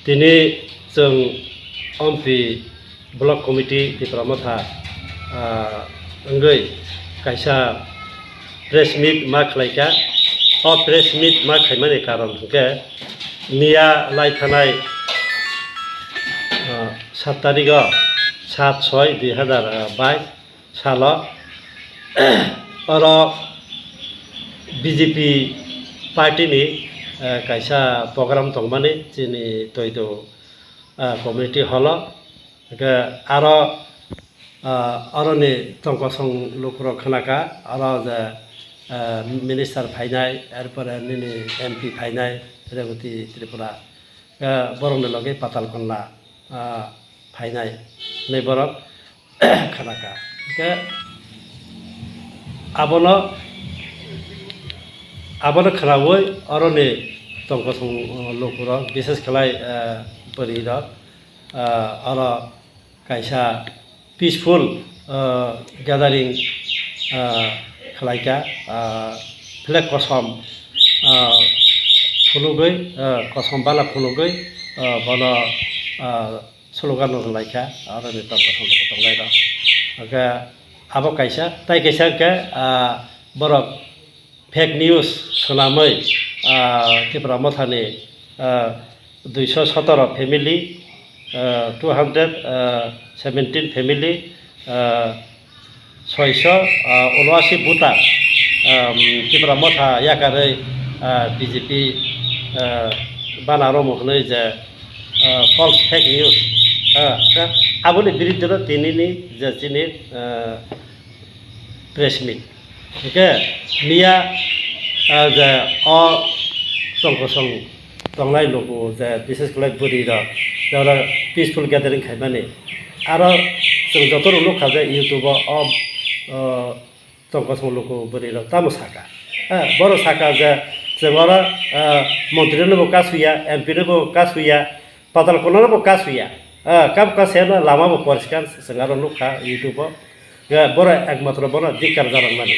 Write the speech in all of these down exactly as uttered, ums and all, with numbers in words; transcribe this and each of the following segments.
Tini chwng Ompi Block Committee Tipra Motha, ah, wngwi kaisa press meet ma khlaikha. O press meet ma khaimani karon hwnkhe miya lai thanai, ah, sat tarigo, sat soi dui hazar bais salo oro B J P party ni, eh, kaisa program tongmani chini Toido, eh, community hall o. Hwnkhe aro, eh, oroni tongkosong lukurok khnakha, aro je, eh, minister phainai, erpore nini M P phainai, Rebati Tripura, eh, borokni loge Patal Konna, ah, phainai hinwi borok khnakha. Hwnkhe abono, abono khnaui oroni tongkosong, uh, lukurok, bises khlai, uh, bwrwirok, uh, oro kaisa peaceful, uh, gathering, uh, khlaikha, uh, flag kosom, uh, phunugwi, uh, kosom bala phunugwi, uh, bono, uh, slogan rok laikha, aro ni tong kosom rok tonglai rok. Hwnkhe abo kaisa, tai kaisa hwnkhe, ah, borok fake news swnamwi, ah, Tipra Mothani, ah, duiso sotoro family, ah, two hundred seventeen family, ah, soiso, ah, unoasi buta, um, Tipra Motha yakarwi, ah, B J P, ah, bana romo hwnwi je, ah, false fake news, ah, khe aboni biruddhe no tinini je chini, ah, press meet. Hwnkhe miya, ah, je o tongkosong tongnai luku je bises khlai bwrwi rok, je oro peaceful gathering khaimani. Aro chwng joto rok nukha je YouTube o, o, o tongkosong luku bwrwi rok tamo saka. Ha, borok saka je chwng oro, ah, montri no bo kasuya, M P no bo kasuya, Patal Konna no bo kasuya. Ah, kab kaseno lama bo poriskar chwng aro nukha YouTube o. Ya, boro ekmatro bono dikar jarakmani.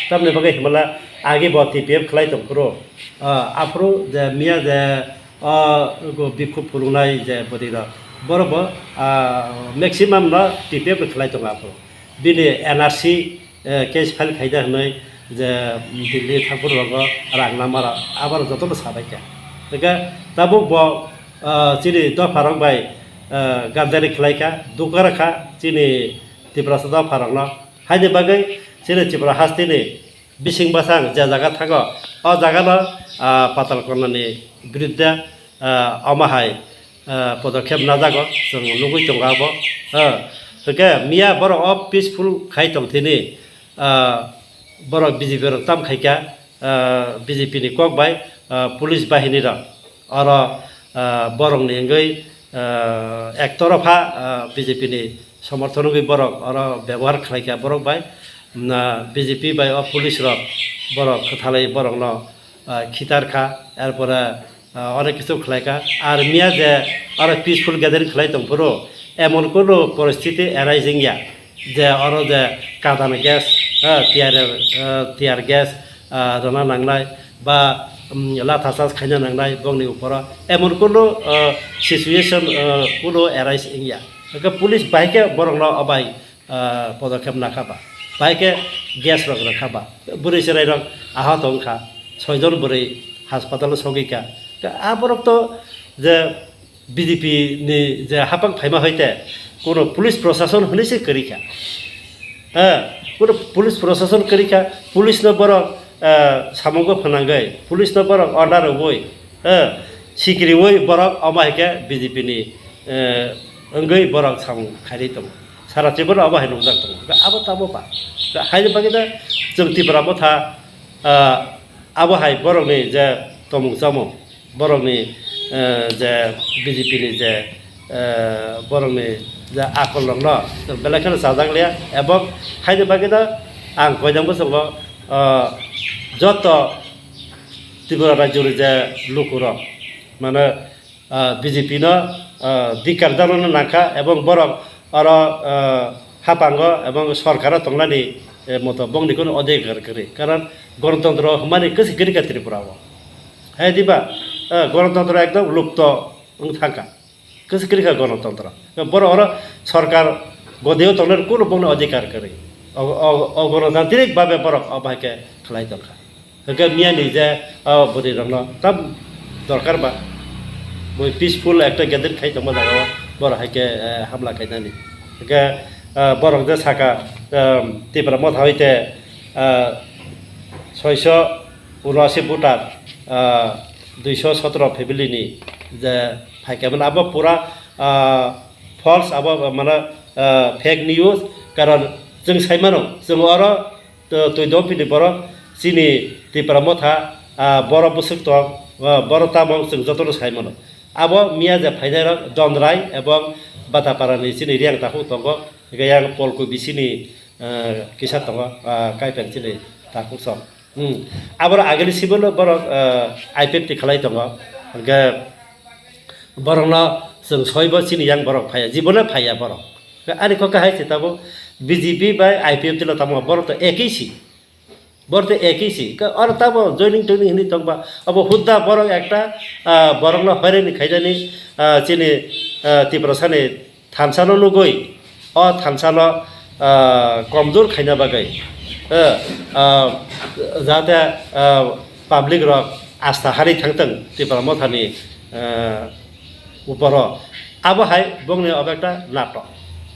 Tamni bagwi himala agi bo T P F khlai tongphuru. Ah, aphuru je miya je, ah, go bikhuk phurungnai je bwrwi rok. Boro bo, ah, maximum no T P F khlai tongo aphuru. Bini N R C, eh, case file khaida hwnwi je Delhi thangphuru rogo rang namara aboro jotono sabaikha. Hwnkhe tabuk bo, ah, chini dopharok bai, ah, ganjari khlaikha, dukara kha chini Tiprasa dopharokno. Haini bagwi chini Tripura hasteni bising bwsang je jaga thango, o jagano, ah, Patal Konnani biruddhe, ah, omo hai, ah, podokkhep najago, chwng nugwi tongo abo. Ah, hwnkhe miya borok o peaceful khai tongthini, ah, borok B J P rok tam khaikha, ah, B J P ni kok bai, ah, police bahini rok. Oro, ah, borokni wngwi, ah, ektoropha, ah, B J P ni somorthon wngwi borok oro bebohar khlaikha borok bai. Na B J P bai o police rok borok kwthalwi borokno, ah, khitarkha, erpore, ah, onek kichu khlaikha. Ar miya je oro peaceful gathering khlai tongphuru, emon kunu poristiti arise wngya. Je oro je kadana gas, ah, tear, ah, tear gas, ah, rwna nangnai ba, um, latha charge khaina nangnai bongni uporo emon kunu, ah, situation, ah, kunu arise wngya. Hwnkhe police bai khe borokno obai, ah, podokkhep nakha ba, bai khe gas rok rwkha ba, bwrwi chwrai rok ahot wngkha, soijon bwrwi haspatalo sogwikha. Aborok to je B J P ni je hapang phaima hai te kuno police prosason hwnwi se kwrwi kha. Eh, kuno police prosason kwrwi kha, police no borok, eh, samungo phwnangwi, police no borok order rwui, eh, sikriui borok omo hai khe B J P ni, eh, wngwi borok samung khairwi tongo. Sara Tripura omo hai nukjak tongo. Abo tamo ba. Haini bagwi da chwng Tipra Motha, ah, abo hai borokni je tomung chamung, borokni, eh, je B J P ni je, eh, borokni je akol rokno chwng belai kheno chajak liya, ebong haini bagwi da ang koidang bwsongo, ah, joto Tripura rajyoni je lukurok mane, ah, B J P no, ah, dikar janano nangkha ebong borok oro, ah, hapango ebong sorkaro tongnani, eh, moto bongni kuno odhikar kwrwi. Karon gonotontro hwnmani kwswi kwrwi kha Tripura o. Hai diba, ah, gonotontro ekdom lupto, wng thangkha. Kwchwk kwrwi kha gonotontro. Borok oro sorkar godeo tongnai kuno bongni odhikar kwrwi. O, o, o gonotantrik babe borok obo hai khe khlai tongkha. Hwnkhe miyani je, o, bwrwirokno tam dorkar ba. Bo peaceful ekta gathering khai tongma jagao borok hai khe, eh, hamla khainani. Hwnkhe, eh, borok je saka, ehm, Tipra Motha hoite, eh, soiso unoashi voter, ah, duiso sotro family ni je phaikha mano, abo pura, ah, false, abo mano, ah, fake news. Karon chwng sai mano, chwng oro, to, twi dophini borok chini Tipra Motha, ah, borok bwswk tong, ah, borok tamo chwng jotono sai mano. Abo miya je phainairok Dondrai ebong Batapara ni chini Riang Takhuk tongo, hwnkhe yang Polku bisini, ah, kisa tongo, ah, Kaipeng chini Takhuk song. Hmm. Aboro agini sibono borok, eh, I P F T khalai tongo. Hwnkhe borokno chwng soibo chini yang borok phaiya, jibono phaiya borok. Ani kok hai se tabuk B J P bai I P F T lo tamo borok to ekhi si. Borok to ekhi si. Ka oro tamo joining toining hinwi tongba. Abo hudda borok ekta, ah, borokno hoireni khaijani, ah, chini, ah, Tiprasani thansano nugwi, o thansano, ah, komjor khaina bagwi, eh, ah, jate, ah, public rok asta hari thangtong Tipra Mothani, ah, uporo. Abo hai bongni obo ekta natok.